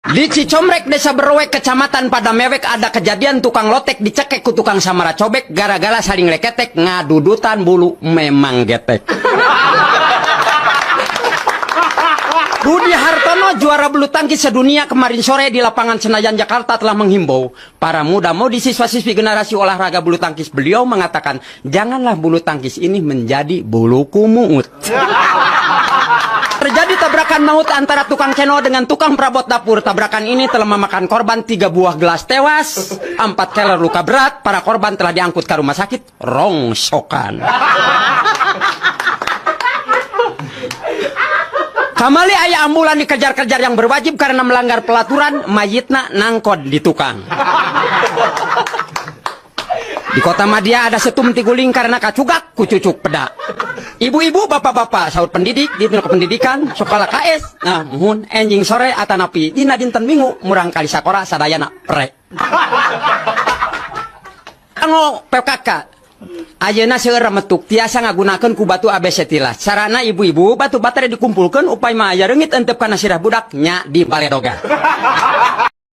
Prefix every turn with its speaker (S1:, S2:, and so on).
S1: Di Cicomrek, Desa Berowek, Kecamatan Padamewek, ada kejadian tukang lotek dicekek ku tukang samara cobek gara-gara saling leketek ngadudutan bulu memang getek. Budi Hartono, juara bulu tangkis sedunia kemarin sore di lapangan Senayan Jakarta telah menghimbau para muda-mudi siswa-siswi generasi olahraga bulu tangkis. Beliau mengatakan, janganlah bulu tangkis ini menjadi bulu kumuut. Terjadi tabrakan maut antara tukang cendol dengan tukang perabot dapur. Tabrakan ini telah memakan korban 3 buah gelas tewas, 4 keler luka berat. Para korban telah diangkut ke rumah sakit rongsokan. Kamali ayah ambulan dikejar-kejar yang berwajib karena melanggar pelaturan, mayitna nangkod di tukang. Di kota Madia ada setum tiguling karena kacugak kucucuk peda. Ibu-ibu, bapak-bapak, saur pendidik di bidang pendidikan, sekolah KS, nah, muhun enjing sore atanapi dina dinten Minggu murang kali sakora sadayana pre. Kanggo PKK ayeuna seueur remetuk tiasa ngagunakeun ku batu ABC tilas. Carana ibu-ibu batu baterai dikumpulkeun upaya mah aya reungit entep kana sirah budak nya di baledoga.